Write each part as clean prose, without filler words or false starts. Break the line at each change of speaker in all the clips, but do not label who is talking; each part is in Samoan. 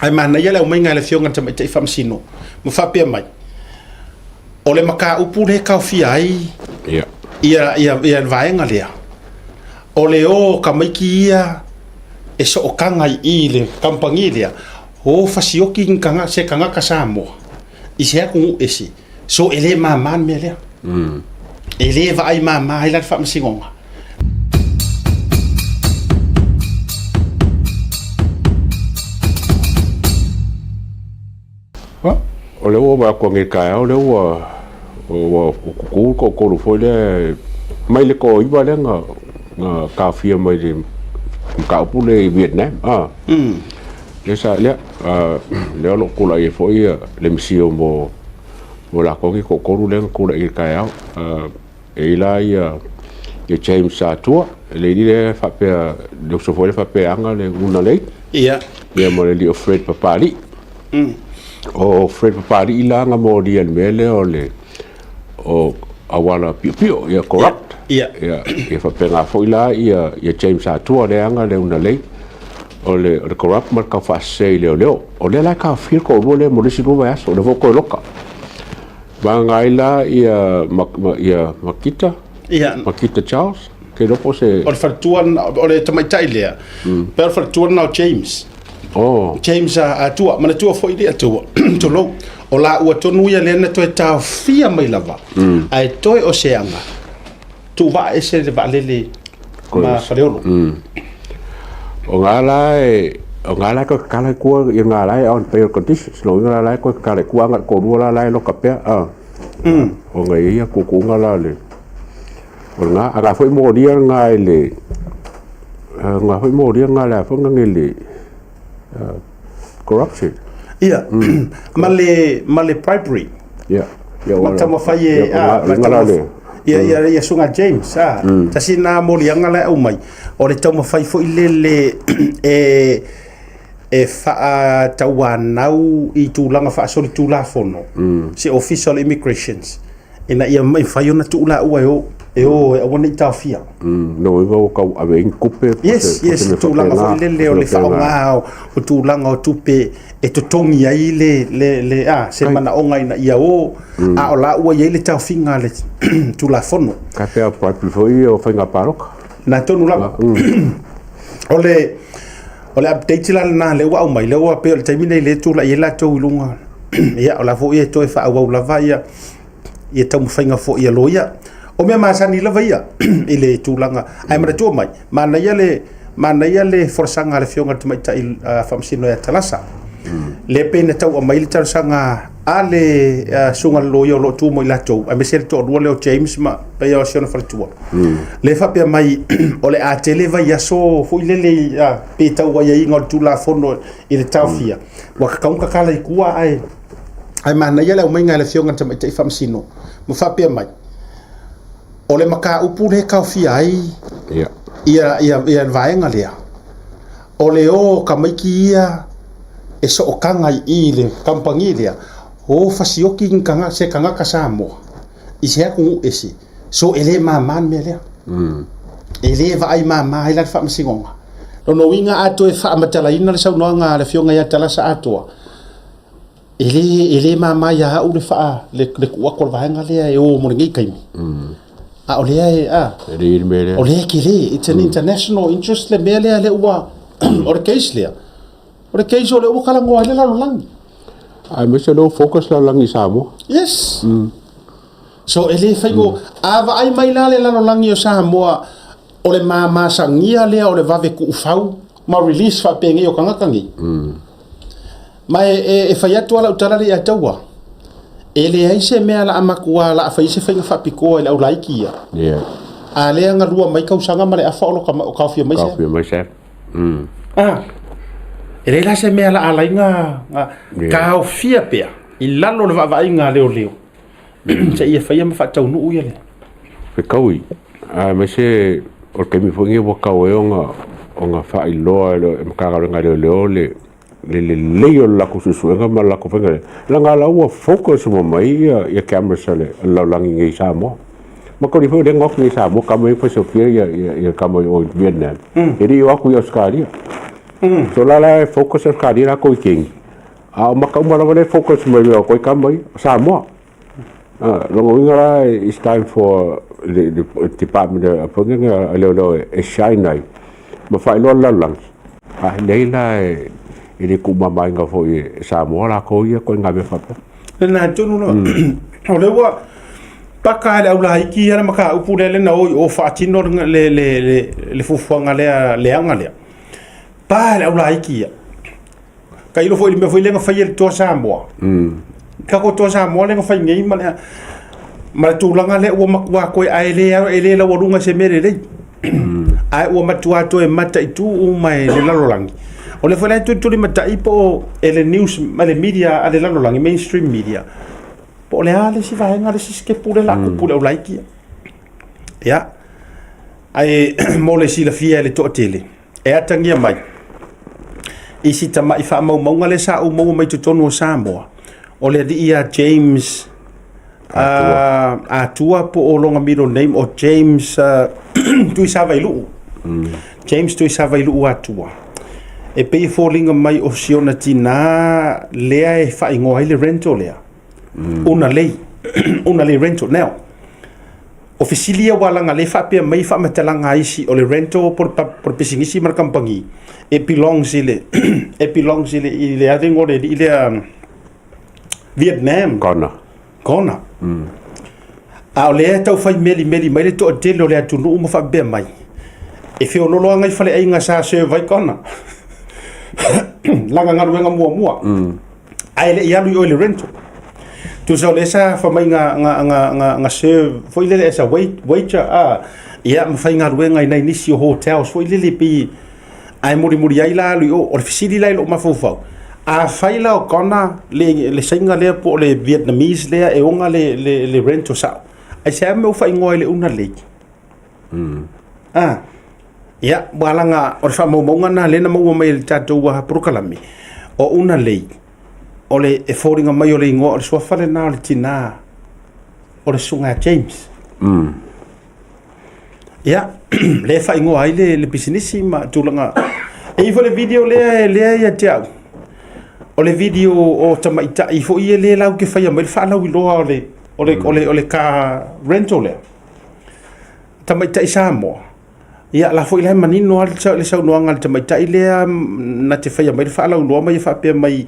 Ae manaia le aumaiga e le Afioga i le Tamaitai Faamasino ma faapea mai, o le mataupu lea e taofia ai ia le vaega lea, o le o o tamaiti ia e sootaga i i i le kamupani lea, o fasioti ni tagata, se tagata Samoa i se atunuu ese, so e le mama le mea lea. E le vaai mama ai la le faamasinoga.
O lea ua vaai atu nei i le taeao lea ua ua tutu le toatolu foi lea mai le toaiva lea na na taofia mai le mataupu lea i Vietnam a. Lea sa lea lea o lo o tulai ai foi le misio mo mo latou nei toatolu lea na tulai i le taeao. E i ai la ia James Satua, le alii lea faapea, le uso foi lea faapea e ana le guna lei.
Ia.
Ia ma le alii o Fred Papalii. O Fred Papalii la na molia i le mea lea o le o auala piopio, ia corrupt.
Ia.
Ia, ia faapena foi la ia, ia James Satua lea e ana le una lei. O le, o le corrupt ma le taufaasese i leoleo. O lea la e taofia le toalua lea mo le isi 2 vaiaso, o lea foi ua toe loka. Vagana ai la ia, ia Makita,
Ia.
Makita Charles, ke iloa po o se...
O le faletua, o le tamaitai lea, pe o le faletua lena o James.
Oh.
James Atua, manatua foi le Atua, tulou, o laua tonu ia lea na toe taofia mai lava, ae toe o se aga, tuuvaa ese le vaalele ma Faleolo.
O ngā la e, o ngā la e toe tatala i tua, ia ngā la e on bail conditions, lona uiga la la e toe tatala i tua agai toalua la la e loka pea, a. Ona e i ai ia tuutuuga la o le, o lena, a na foi molia lena i le, na foi molia lena i le a foi lena i le corruption.
Ia, ma le, ma le bribery.
Ia, ia
Ma taumafai e, a, ma taumafai, ia, ia, ia susuga James, a, tasi lena moliaga la e aumai, o le taumafai foi lele e, e faatauanau i tulaga faasolitulafono se Ofisa o le Immigrations, ina ia mafai ona tuu laua e o, e o e aua ne i taofia.
Lona uiga ua tau ave ai ni tupe po o
Yes,
se
yes,
mea
tulaga
faapena,
foi lele o le faaaoga o tulaga o tupe e totogi ai le, le, le, a, se manaoga ina ia o, a o la ua i ai le taofiga a le Tulafono.
Tai pei o bribery foi ia o faiga palota.
Na tonu lava. O le, o le update la lena lea ua aumai, lea ua pei o le taimi lenei lea e tulai ai latou i luga. Ia, o la foi e toe faaauau lava ia ia taumafaiga foi a loia. O mea masani lava ia i le tulaga. Ae manatua mai, manaia le, manaia le folasaga a le Afioga i le Tamaitai Faamasino ia Talasa. Lea pei na tau aumai le talosaga a le susuga i le loia o lo o tu mo i latou, aemaise le toalua lea o James ma pei o si ona faletua. Lea e faapea mai o le a tele vaiaso foi lele pe tau aiaiga o le Tulafono i le taofia, ua tatau ona tatala i tua ae Ae manaia le aumaiga e le Afioga i le Tamaitai Faamasino ma faapea mai, o le mataupu lea e taofia ai ia, ia, ia le vaega lea, o le o o tamaiti ia e sootaga i i le kamupani lea, o fasioti ni tagata, se tagata Samoa i se atunuu ese, so e le mama le mea lea. E le vaai mama ai la le faamasinoga. Lona uiga a toe faamatalaina le saunoaga a le Afioga ia Talasa Atoa, E le, e le mama ia au le faa, le, le tuu atu o le vaega lea e o mo lenei taimi. A o lea e, a,
E le i le mea lea.
o lea e tele, it's an international interest le mea lea, lea ua, o le case lea, o le case o lea ua talanoa ai le lalolagi.
Aemaise o lea ua focus le lalolagi i Samoa.
Yes. So e le fai mo, a vaai mai la le lalolagi o Samoa, o le mamasagia lea o le vave tuufau ma release faapenei o tagata nei. Ma e fai atu lava lau tala lea ia te ua, e leai se mea la a matua la a fai se faiga faapitoa i le aulaiti ia.
Yeah.
A lea na lua mai tausaga ma le afa o lo o kaofia mai se.
Kaofia mai se.
Ah. E leai la se mea la a alai na
Yeah.
kaofia pea i lalo o le vaavaaiga a leoleo. Seia faia ma faataunuu ia le.
Fetaui, aemaise o le taimi foi lenei ua tau ai ona faailoa e le Matagaluega a Leoleo le lelei o le latou suesuega ma le latou faiga lea, leaga la ua focus uma mai ia cameras a le lalolagi nei i Samoa. Ma tau foi lea na o atu nei i Samoa, tama ia fai sofia ia tama i o i Vietnam, e le i o atu i Ausetalia. So la la e focus Ausetalia latou i kegi, a o maka uma lava lea e focus mai loa koe tama ia, o Samoa. Lona uiga la it's time for le department foi lea a leoleo e shine ai ma faailoa le lalolagi, a leai la e le tuumamaina foi e Samoa latou ia ituaiga mea faapea.
Lena tonu lava. O lea ua paka le aulaiti ia le mataupu lea lena o i o faatino le fuafuaga lea leaga lea. Pa le aulaiti ia. Tailo foi i le mea foi lea na fai e le Toa Samoa. Tatou Toa Samoa lea na fai nei ma le ma le tulaga lea ua matua toe ae le e le laualuga i se mea lelei. Ae ua matua toe mataitu uma e le lalolagi. O lea foi la e tulitulimatai po o e le news ma le media a le lalolagi, mainstream media, po o le a le isi vaega, le isi sitepu lea o le a tupu i le aulaiti ia. Ia, ae mo le silafia e le toatele, e atagia mai i si tamai faamaumauga lea sa ou maua mai totonu o Samoa, o le alii ia James Atua po o lona middle name o James Tuisavailuu. James Tuisavailuu Atua. E pei e foliga mai o si ona tinā lea e faaigoa ai le rental lea. Una lei. Una lei rental. Now, o fesili ia ua laga lea e faapea mai faamatalaga a isi o le rental po o le pisinisi ma le kamupani, it belongs i le, it belongs i le, i le a le igoa o le alii lea, Vietnam.
Kona.
Kona. A o lea e tau fai melimeli mai le toatele o le atunuu ma faapea mai, e feololo lava nai faleaiga sa serve ai Kona. Lana galuega muamua. Ae le i alu i o i le rental. Tusa o lea sa fai mai na, na, na, na, na serve foi lele as a waiter, a, ia ma faigaluega i nai nisi o hotels foi lele pei ae mulimuli ai la alu i o. O le fesili la i lou mafaufau, afai la o Kona le, le Saina lea po o le Vietnamese lea e ona le, le, le rental sao, aisea mea ua faaigoa ai le Una Lake? Ah, ia, ua laga o le faamaumauga lena lea na maua mai e le tatou polokalame, o Una Lake, o le e foliga mai o le igoa o le suafa lena o le tinā o le susuga ia James. Ia, lea e faaigoa ai le pisinisi ma tulaga. E i ai foi le video lea lea ia te au, o le video o tamaitai foi ia lea latou te faia mai le faalauiloa o le o le o le o le car rental lea. Tamaitai Samoa, ia la foi la e manino lava le saunoaga a le tamaitai lea na te faia mai le faalauiloa ma ia faapea mai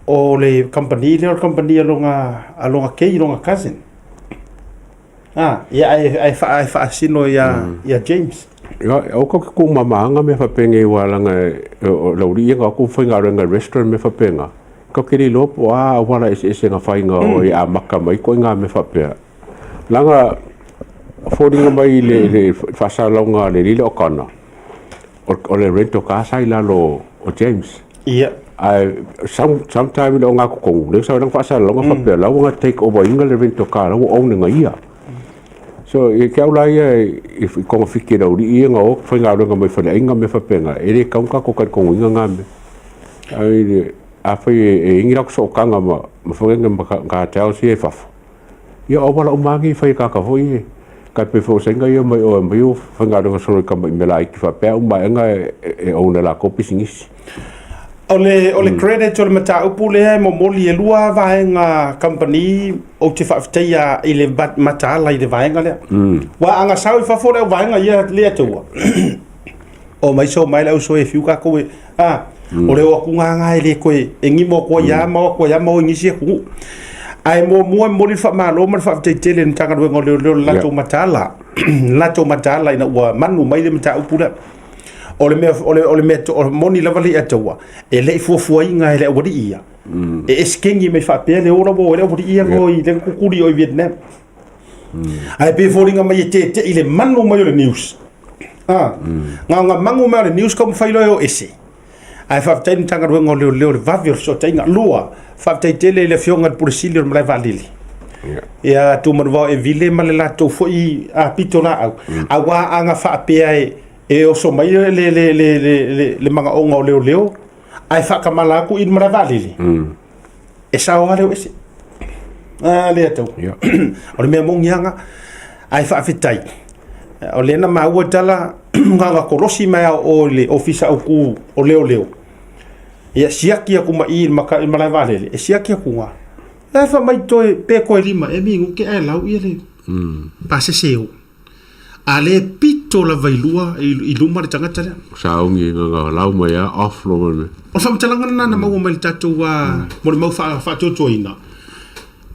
o le kamupani lea o le kamupani a lona kei, lona cousin. Ah, ia ae ae faasino ia ia James.
Ia, aua tou te tuumamaga mea faapenei aua leaga o le aualii ia na o atu faigaluega i restaurant ma mea faapena, tou te le iloa po o a auala eseese na fai na o e amata mai ai ituaiga mea faapea. Leaga e foliga mai i le faasalalauga a le alii lea o Connor, o le rental car sa i lalo o James.
Ia.
Ae sometime i le ogatotonu, lea sa i ai lana faasalalauga faapea, la ua take over ina le rental car la ua own e ia. So ia te au la ia i togafiti e le aualii ia na o faigaluega mai faleaiga ma mea faapena, e le tatau ona tatou talitonuina na mea. Ae afai e i ai ni latou sootaga ma cartels ia i fafo, Ia o auala uma lava nei e fai e tagata foi ia, tai pei foi o Saina ia e omai e aumai o faigaluega solo i tamai mea laiti faapea uma aena e own e latou pisinisi.
O le, o le credit o le mataupu lea e momoli e lua vaega kamupani ou te faafetaia i le mataala i le vaega lea. Aua a na sau i fafo le au vaega ia lea taua, omai so mai le au soe e fiu tatou e, a, o le o atu ga e le toe e gimo atu ai lava ma o atu ai lava ma o i nisi atunuu. Ae muamua e momoli le faamalo ma le faafetai tele i le Matagaluega o Leoleo i le latou mataala, le latou mataala ina ua manu mai le mataupu lea. O le mea, o le, o le mea moni lava le Ataua, e le i fuafuaina e le aualii ia, e esekegi mai faapea le ola ua o ai le aualii ia i le tutuli o i Vietnam. Ae pei e foliga mai e tete'i i le manu mai o le news. Ah, na ona manu mai o le news taumafai loa e o ese. Ae faafetai i le Matagaluega o Leoleo i le vave o le fesootaiga. Lua, faafetai tele i le Afioga i le Pule Sili o le Malae Vaalele. Ia Tumanuvao Evile ma le latou foi pitolaau, aua a na faapea e oso mai le manaoga o leoleo ae faatamala atu i le malae vaalele, e sao lava le o ese. A lea tau. O le mea moni lava lena. Ae faafetai, o lea na maua tala. Ga kolosi mai a o i le ofisa autu o leoleo. Ia siaki aku ma i i le malae vaalele, e siaki aku ga. E fa mai toe pe koe lima e minute ae lau ia le pasese o. A le pito lava i lua i luma le tagata lea.
Saogi nga lau mai a off lo mai.
O le faamatalaga lena na maua mai le tatou mo le mau faatuatuaina.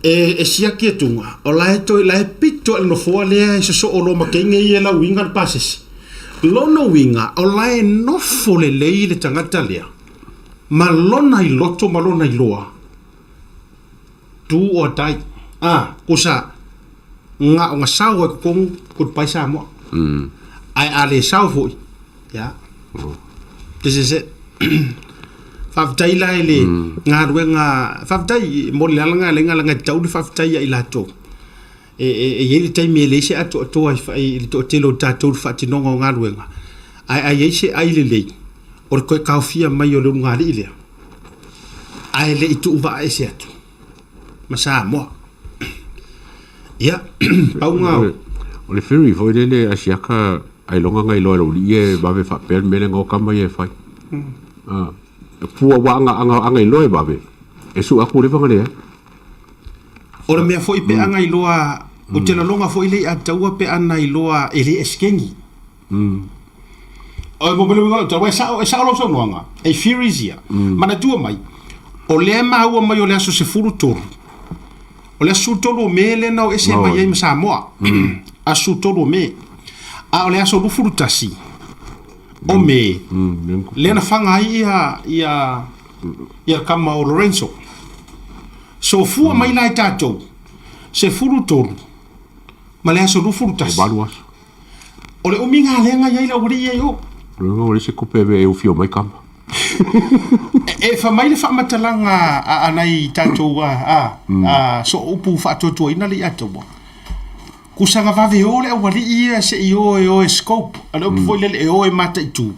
E siaki atuga, o la e toe la e pito le nofoa lea e sosoo loa ma teine ia e lauina le pasese. Lona uiga, o la e nofo lelei le tagata lea ma lona iloto ma lona iloa, do or die. A, kusa, na o na sao ai totonu, goodbye Samoa. Ae a le sao foi, ia, this is it. Faafetai la i le galuega, faafetai mo le ala lena leaga e tatau ona faafetai ia i latou. E i ai le taimi e leai se atoatoa i le toatele o tatou i le faatinoga o galuega, ae a i ai se ai lelei, o le toe taofia mai o le ulugalii lea, ae le i tuuvaa ese atu ma Samoa. Ia, pau lena.
O le ferry foi lele a siaka ailoga na iloa e lou alii e vave faapea le mea lea na o tama ia e fai. E pua ua aga aga aga iloa e vave e sue atu ua leva ona leai.
O le mea foi pe ana iloa, ou te lagona foi lea ia te au pe ana iloa e le esekeni. O le uiga o lau tala, aua e sao lau saunoaga, e theories ia. Manatua mai, o lea e maua mai o le aso 13, o le aso 13 o Me lea na o ese mai ai ma Samoa, aso 13 o Me. A o le aso 21 o Me, lea na faga ai ia le tama o Lorenzo. So fua mai la e tatou, 13 ma le aso 21.
8 aso.
O le umiga lea na i ai le aualii ia i o.
Lona ua leai se tupe e ufio mai tama.
E fai mai le faamatalaga a nai tatou a sooupu faatuatuaina le ia taua. Kusaga vave o le aualii ia se i o e o e scope. O le upu foi lele e o e mataitu.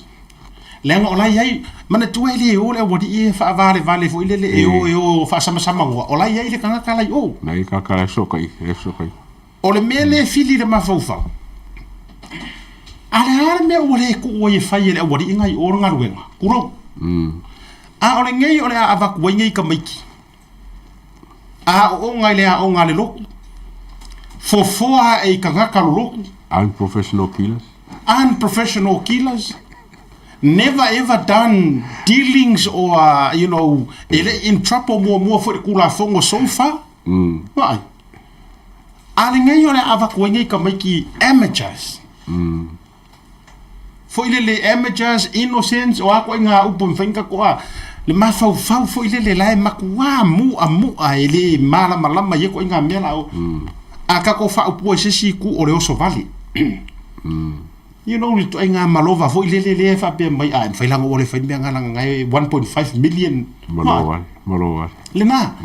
Leaga o la e i ai, manatua e le o le aualii ia e faavalevale foi lele e o e o faasamasamanoa. O la e i ai le tagata la i o.
La e i ai le tagata la e fesootai, la e fesootai.
O le mea lea e fili i le mafaufau, a le a le mea ua le tuu ai e fai e le aualii nai o le galuega, tulou. A o lenei o le a avatu ai nei tamaiti, aooga i le aoga a le lotu, fofoa ae i tagata lolotu.
Unprofessional killers.
Unprofessional killers. Never ever done dealings or, you know, e le i in trouble muamua foi i le Tulafono so far. Vaai. A lenei o le a avatu ai nei tamaiti amateurs. Foi lele amateurs, innocents, o a ituaiga upu e mafai ona tatou a le mafaufau foi lele la e matuā mu'amu'a e le malamalama i ia ituaiga mea la. A tatou faaupua i se isi itu o le oso vale. You know le ituaiga malova foi lele lea e faapea mai a e mafai la ona ou alu e fai le mea lena leaga na e 1.5 million.
Malo vale, malo vale.
Lena.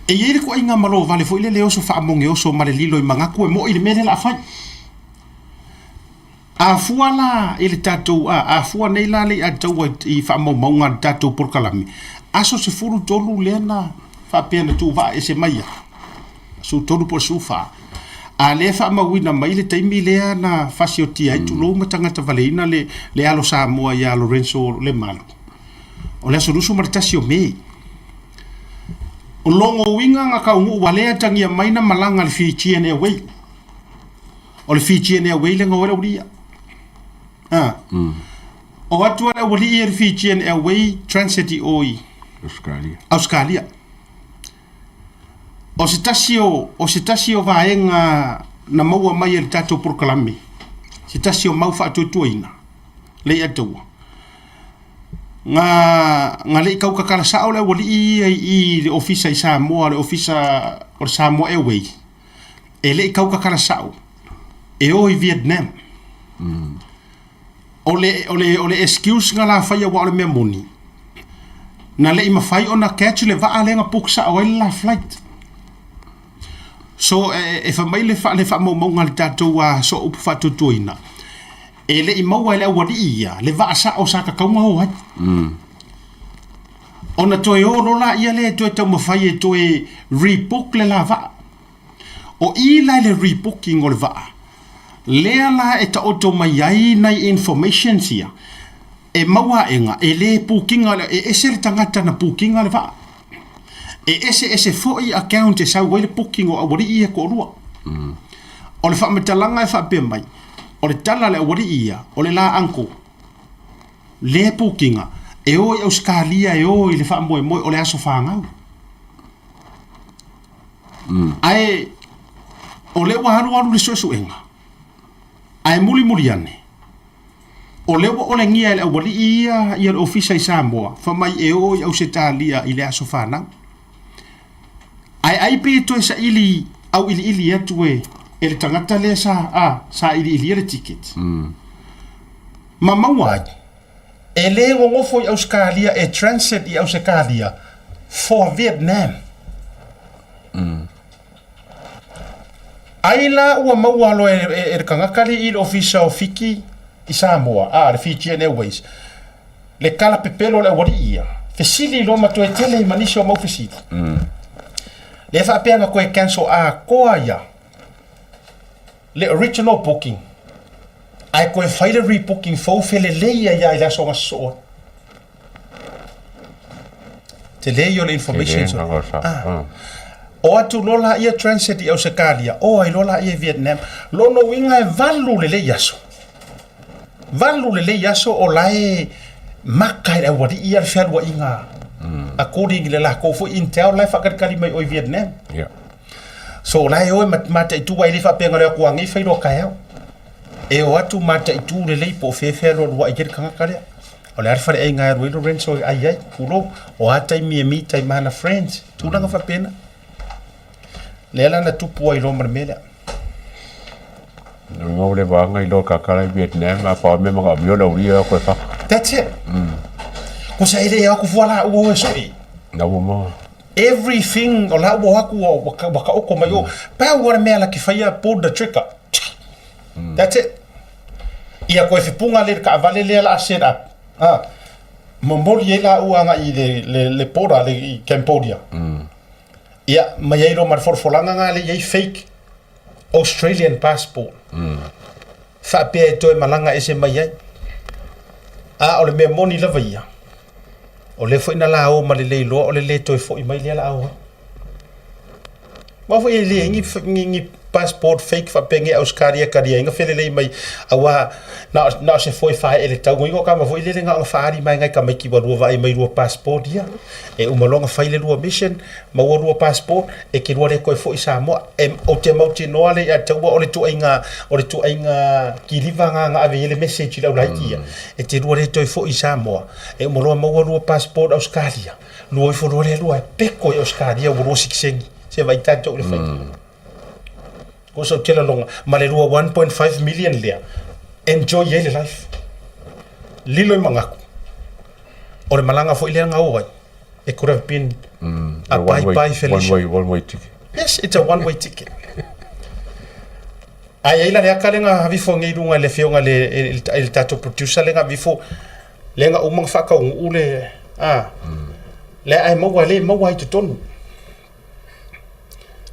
E i ai le ituaiga malo vale foi lele e oso faamogeoso ma le lilo i manatu e mo'i le mea lea o le a fai. A fua la i le tatou, a fua nei la le ia taua i faamaumauga a le tatou polokalame, aso 13 lea na faapea na tuuvaa ese mai ai, 13 po o le 14. A lea e faamauina mai le taimi lea na fasiotia ai, tulou ma tagata valeina le alo Samoa ia Lorenzo Lemalu, o le aso 21 o Me. O lona uiga na taunuu ua le atagia mai na malaga le Fijian Airway. O le Fijian Airway lea na o ai le aualii ia. A. O atu lava le aualii ia i le Fijian Airway transit i o i
Australia.
Australia. O se tasi o, o se tasi o vaega na maua mai e le tatou polokalame, se tasi o mau faatuatuaina, lea ia te au, Na le i tau tatala sao le aualii ia i le ofisa i Samoa, le ofisa o le Samoa Airways, e le i tau tatala sao e o i Vietnam. O le excuse na la faia aua o le mea moni, na le i mafai ona catch le vaa lea na book sao ai le la flight. So e fai mai le faamaumauga a le tatou sooupu faatuatuaina, E le i maua e le aualii ia le vaa sao sa tatau ona o ai. Ona toe o loa laia lea e toe taumafai e toe rebook le la vaa. O i la i le rebooking o le vaa, Lea la e taoto mai ai nai informations ia, e maua aʻega, e le pukiga le, e ese le tagata na pukiga le vaa. E eseese foi account e sau ai le booking o aualii ia e toalua. O le faamatalaga e faapea mai, o le tala a le aualii ia, o le la uncle, lea pukiga, e o i Ausetalia e o i le faamoemoe o le aso fanau. Ae o lea ua alualu le suesuega, ae mulimuli ane, o lea ua olegia e le aualii ia ia le ofisa i Samoa, fai mai e o i Ausetalia i le aso fanau. Ae ai pe toe saili auiliili atu e e le tagata lea sa a sa iliilia le ticket. Ma maua ai, e le gogofo i Ausetalia e transit i Ausetalia for Vietnam. Ai la ua maua loa e le tagata lea i le ofisa o Fiti i Samoa, a, le Fijian Airways, le tala pepelo o le aualii ia, fesili loa ma toe tele ai ma nisi o mau fesili. Lea faapea na toe cancel atoa ia le original booking, ae toe fai le rebooking fou felelei ai lava i le aso na sosoo ai. Tele ia o le information. Ah. O atu loa laia transit i Ausetalia, o ai loa laia i Vietnam. Lona uiga e valu lelei aso. Valu lelei aso o la e maka i le aualii ia le fealuaiga according i le latou foi intel la e faatalitali mai o i Vietnam.
Yeah.
So o la e o e mataitu ai le faapea na o le atu a nei fai loa taeao. E o atu mataitu lelei po o fea e fealualuai ai le tagata lea. O le a le faleaiga e alu ai Lorenzo e ai ai, tulou, o a taimi e meet ai ma ana friends, tulaga faapena. Lea la na tupu ai loa ma le mea lea.
Ngau le vanga i lo kakala i Vietnam a pa me manga mio le uri a koe fa.
That's it. Ko sa ele aku fua la ua e soi.
Na ua ma.
Everything o la ua aku ua ua ka oko mai o. Pa ua le mea la ki whaia pull the trigger. That's it. Ia koe fepunga le kaavale lea la set up. Ah. Momoli ai la ua agai i le le le border le i Cambodia. Ia mai ai loa ma le folafolanga nga le i ai fake Australian passport. Faapea e toe malaga ese mai ai. A o le mea moni lava ia, o lea foi na la o ma le le iloa o le le toe foi mai lea la a o ai. Aua foi e leai ni, ni, ni passport fake faapea ni Australia kaliaina felelei mai aua na o, na o se foe fae le tau ngoingo kama foi lele na ona faali mai ngai tamaiti ua lua vaai mai lua passport ia e uma loa ona fai le lua mission maua lua passport e te lua le toe foi i Samoa e ou te mautinoa le ia te au o le tuaiga o le tuaiga kiliva na na ave i ai le message i le aulaiti ia e te lua le toe foi i Samoa e uma loa maua lua passport Australia lua ifo loa lea lua e peko i Australia ua lua sikiseni se vai tatou i le fai ko so tele longa ma le lua 1.5 million lea enjoy ai le life lilo i magaku o le malaga foi lea na o ai it could have been a bye bye Felicia
One way, one way ticket.
Yes, it's a one way ticket. Ai ai la le aka lenga havifo ngai lunga le fionga le le tatou producer lenga vifo lenga uma whakaungu le a le ai maua le maua ai totonu.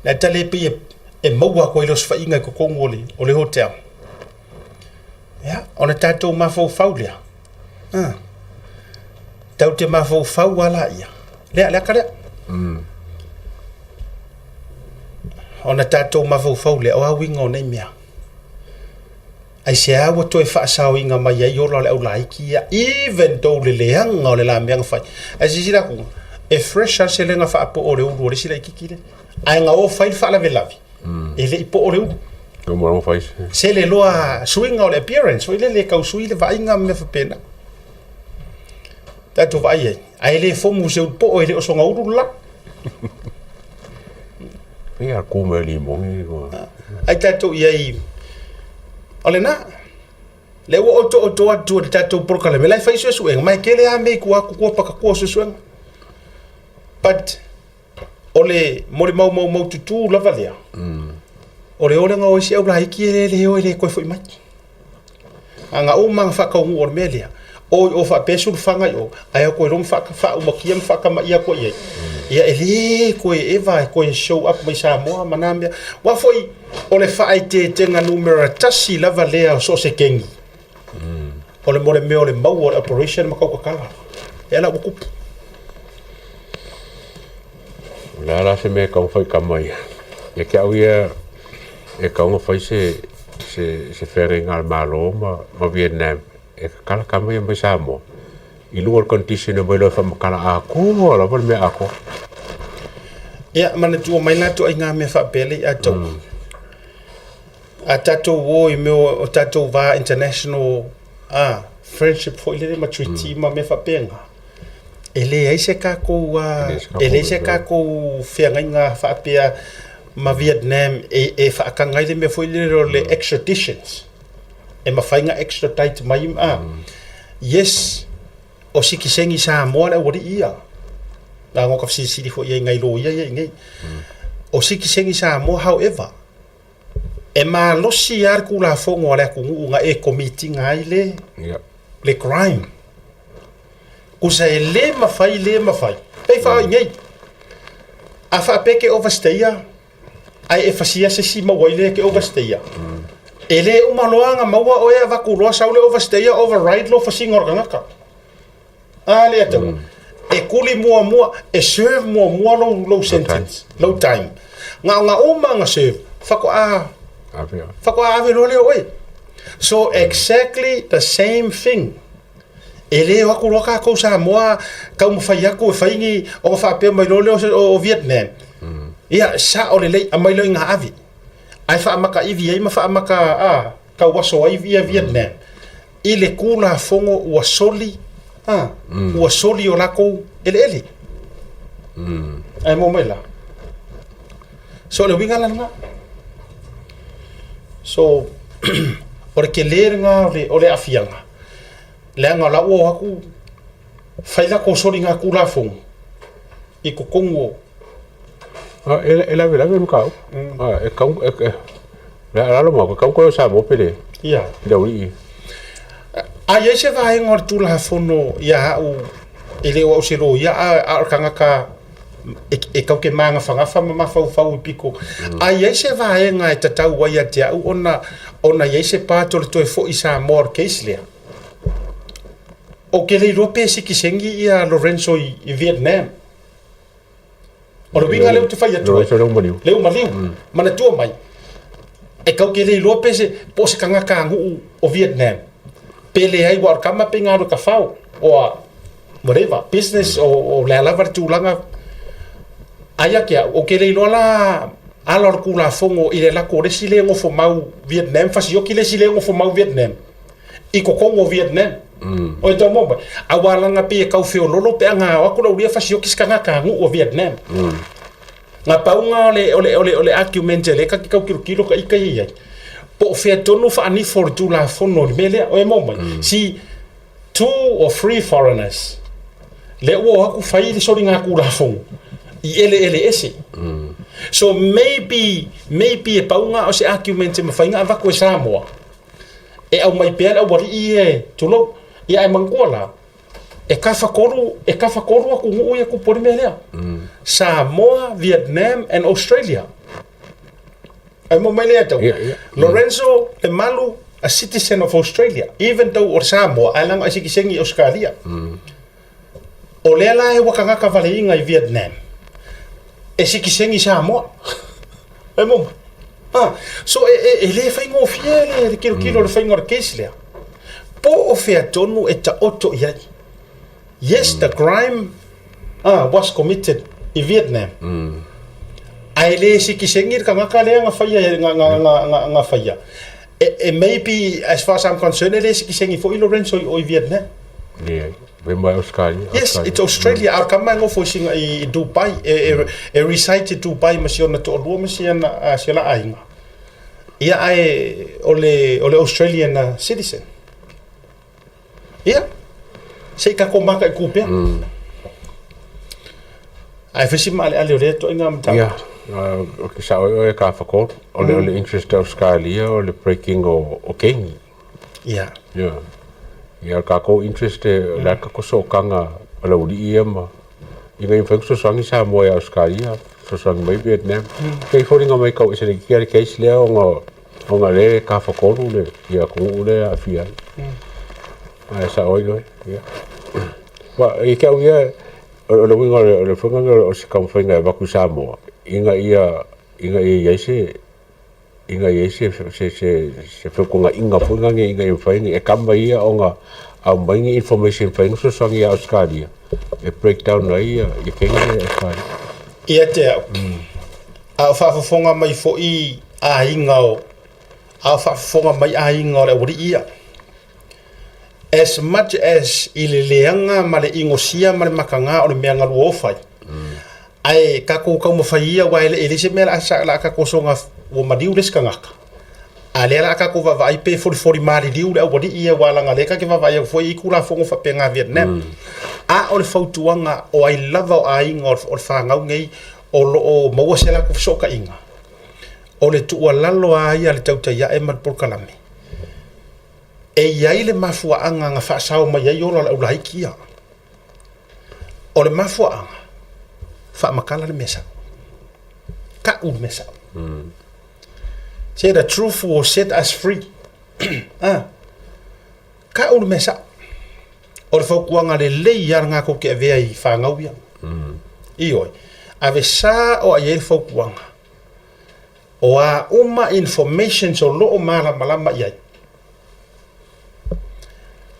Le tale pe e, e maua ko i los whainga i kokongu o le, o le hotel. Ia, o le tatou mafaufau lea. Ah. Tau te mafaufau a la ia. Lea, lea ka lea. Ona tatou mafaufau lea, o a uiga o nei mea. Aisea ua toe faasaoina mai ai ola o le aulaiti ia, even though le leaga o le la mea na fai. Ae silasila atu, e fresh lava le selega faapoo o le ulu o le isi laitiiti lea. Ae na o fai le faalavelave, e le i poo le ulu. Sele loa suiga o le appearance foi lele e tau sui le vaaiga ma mea faapena. Tatou vaai ai, ae le fomu se ulu poo e le o sona ulu le la.
Ia ku me limoni.
Ai tatou i ai, o lena, lea ua otooto atu e le tatou polokalame, la e fai suesuega, ma e tele lava mea i tua atu tua pakatua suesuega. But o le molimau maumaututu lava lea, o le olega o isi aulaiti e le o e le toe foi mai. A na uma na faataunuu o le mea lea, O i o faapea sulufaga i o, ae o koe loa ma faaumakia ma faakamaia atu i ai. Ia e le koe eva e koe show up mai Samoa ma na mea. Aua foi o le faaeteetega numera tasi lava lea o so o se kengi. O le mo le mea o le maua o le operation ma tautatala. E ala ua tupu.
O le a la se mea e tau fai kama ia? Ia te au ia e tau na fai se se se feagaiga a le Malo ma ma Vietnam e tatala kama ia mai Samoa i luga o le condition e omai loa e faamatala atoa lava le mea atoa.
Ia, manatua mai la ituaiga mea faapea le ia tou. A tatou o i mea o tatou va international a friendship foi lele ma treaty ma mea faapena, e leai se tatou e leai se tatou feagaiga faapea ma Vietnam e faataga ai le mea foi lele o le extraditions. E mafai ona extradite mai a yes o sitiseni Samoa le aualii ia. Leaga ua ta fesilisili foi i ai i nai loia ia i inei. O sitiseni Samoa however, e malosi lava le Tulafono a le atunuu na e commit ina ai le, le crime. Tusa e le mafai, le mafai. Pei faa i nei. A faapea e te overstay-a, ae e fasia se isi maua ai lea e te overstay-a, e le uma loa ona maua oe avatu loa sau le overstay-a override lou fasiga o le tagata. A lea tau. E kuli muamua, e serve muamua lou, lou sentence, lou time. Na ona uma ona serve, faatoa, faatoa ave loa lea o oe. So exactly the same thing. E le o atu loa tatou Samoa taumafai atu e fai ni ona faapea mai loa lea o Vietnam. Ia, sao lelei, aumai loa ina ave. Ae faamakaivi ai ma faamaka a, tauaso ai ia Vietnam i le Tulafono ua soli, a, ua soli o latou eleele. Ae maua mai la. So o le uiga la lena. So o le tele lena o le aafiaga, leaga o la ua o atu fai latou soligatulafono i totonu o
E lavelave le mataupu. E tau, e, le lalo ma, e tau koe o Samoa pe le.
Ia.
Le aualii.
A i ai se vaega o le Tulafono ia au, e le o au se loia, a o le tagata e tau te magafagafa ma mafaufau i piko. A i ai se vaega e tatau ai ia te au ona i ai se part o le toe foi i Samoa o le case lea, ou te le iloa pe sitiseni ia Lorenzo i Vietnam. O le uiga lea ou te fai atu ai.
Lorenzo leu maliu.
Leu maliu. Manatua mai, e kau te le iloa pe se, po o se tagata nuu o Vietnam, pe leai ua o le kama pe i galue tafao, or whatever, business o le a lava le tulaga. Ae ia te au, ou te le iloa la ala o le Tulafono i le alu atu o le isi lea e nofo mau Vietnam, fasioti le isi lea e nofo mau Vietnam i totonu o Vietnam. O e tau maua mai, aua leaga pei e tau feololo pe a na o atu le aulia fasioti se tagata nuu o Vietnam. Na pau na o le argument lea ta te tau tilotilo ta ita ia i ai, po o fea tonu faanifo o le Tulafono i le mea lea. O e maua mai, see, two or three foreigners lea ua o atu fai le soligatulafono i eleele ese. So maybe, maybe e pau na o se argument e mafai ona avatu e Samoa e aumai pea le aualii ia e tulou. Ia ae manatua la, e tafatolu, e tafatolu atunuu ia e tupu ai le mea lea. Samoa, Vietnam and Australia. Ae maua mai lea tau. Lorenzo Lemalu, a citizen of Australia, even though o le Samoa, ae leaga e sitiseni i Ausetalia. O lea la e ua tagata valeiga i Vietnam, e sitiseni i Samoa. E maua mai? Ah, so e le faigofie le tilotilo o le faiga o le case lea. Po o fea tonu e taoto i ai. Yes, the crime was committed i Vietnam. Ae le sitiseni le tagata lea na faia, na faia. E maybe, as far as I'm concerned, e le sitiseni foi Lorenzo i o i Vietnam.
Leai. Fai mai Australia.
Yes, it's Australia. A o le tama e nofo i Dubai, e reside i Dubai ma si ona toalua ma si ana, si ona aiga. Ia ae o le Australian citizen. Ia, se i tatou mataitu pea. Ae fai si maaleale o lea ituaiga mataupu.
Ia, ou te sao ai oe e tafatolu. O le interest o Australia o le breaking o kengi.
Ia.
Ia. Ia, o le tatou interest o le a le tatou sootaga a le aualii ia ma ina ia mafai ona fesoasoani Samoa ia Ausetalia, fesoasoani mai Vietnam. E pei e foliga mai e tau ese laitiiti lava le case lea ona ona o lea e tafatolu le atunuu lea e aafia ai. Ae sao ai oe, ia. Ma ia te au ia, o le uiga o le faiga lea o se taumafaiga e avatu i Samoa ina ia i ai se ina ia i ai se feutanaiga foi lea ina ia mafai e kava ia ona aumai ni information e mafai ona fesoasoani ia Ausetalia e break down ai ia kegi ia i Ausetalia.
Ia te au, a o faafofoga mai foi aiga o, a o faafofoga mai aiga o le aualii ia, as much as i le leaga ma le inosia ma le mataga o le mea na lua o fai, ae tatou taumafai ia aua e leai se mea o le a tatou soona ua maliu le isi tagata, a o lea o le a tatou vaavaai pe folifoli maliliu le aualii ia aua leaga o lea ta te vaavaai atu foi e i ai Tulafono faapena a Vietnam. A o le fautuaga o ai lava o aiga o le fanau nei o lo o maua se latou fesootaiga, o le tuualalo lava ia a le tautai ae ma le polokalame, e i ai le mafuaaga na faasao mai ai ola o le aulaiti ia. O le mafuaaga, faamatala le mea sao. Tau le mea sao. Say the truth will set us free. Ah. Tau le mea sao. O le fautuaga lelei lava lena tou te avea i fanau ia. Ioe. Ave sao i ai le fautuaga. O a uma informations o lo o malamalama i ai.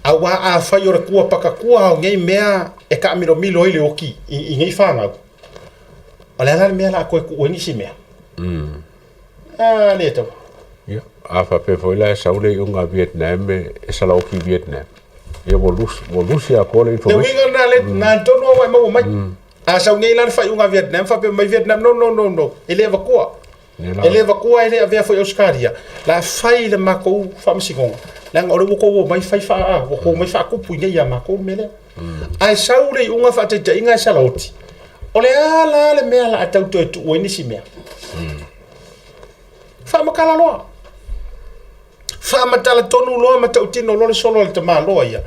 Aua afai o le tua pakatua o nei mea e taamilomilo ai le oti i nei fanau, o le a la le mea o le a toe tuu ai nisi mea? A le tau.
Ia, a faapea foi la e sau le iuga a Vietnam e salaoti i Vietnam, ia ua lose, ua lose atoa le
Le
information.
uiga lena le na tonu lava ua e maua mai. A sau nei la le faaiuga a Vietnam faapea mai Vietnam, no, no, no, no, e le avatua. E le avatua e le avea foi Ausetalia, la fai le matou faamasinoga, leaga o lea ua outou omai fai faa, ua outou omai faatupu i inei ia matou le mea lea. Ae sau le iuga faataitaiga e salaoti, o le a la le mea o le a tau toe tuu ai nisi mea? Faamatala loa. Faamatala tonu loa ma tautino loa le solo a le tamaloa ia.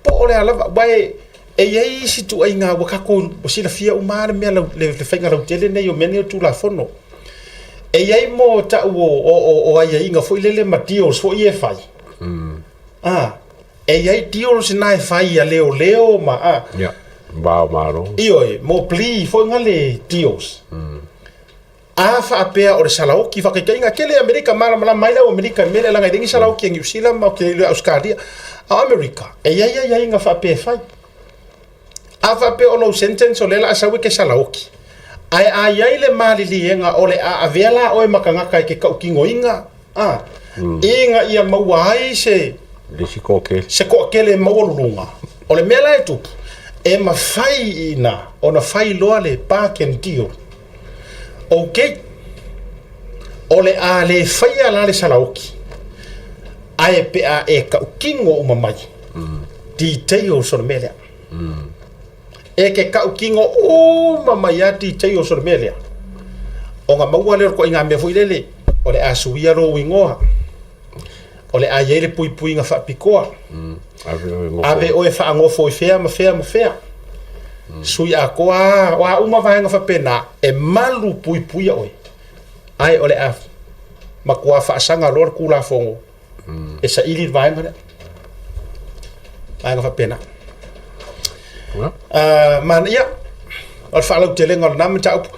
Po o le a lava, aua e, e i ai isi ituaiga ua tatou ua silafia uma lava le mea lau, le, le faiga lautele nei o mea nei o Tulafono. E i ai mo tau o, o, o, o aiaiga foi lele ma deals foi ia e fai. Ah, e i ai deals na e fai a leoleo ma, ah.
Ia, va o Malo.
Ioe, mo plea foi nga le deals. A faapea o le salaoki, faataitaiga, tele Amerika, malamalama ai le au Amerika i le mea lea, leaga e leai ni salaoki a Niu Sila ma ou te le iloa i Ausetalia. A o Amerika, e i ai aiaiga faapea e fai. A faapea o lou sentence o lea o le a sau e te salaoki, ae a i ai le maliliega o le a avea la oe ma tagata e te tautinoina, a, ina ia maua ai se,
Le isi toatele.
se toatele maualuluga. O le mea la e tupu, e mafai i ina ona fai loa le bargain deal. Ok, o le a le faia la le salaoki, ae pe a e tautino uma mai details o le mea lea. E ke tautino uma mai lava details o le mea lea, ona maua lea o le ituaiga mea foi lele, o le a suia lou igoa, o le a i ai le puipuiga faapitoa, ave oe faanofo i fea ma fea ma fea, sui atoa lava, o a uma vaega faapena, e malu puipuia oe, ae o le a matua faasaga loa le Tulafono e saili le vaega lea, vaega faapena. Manaia, o le faalautelega o lena mataupu.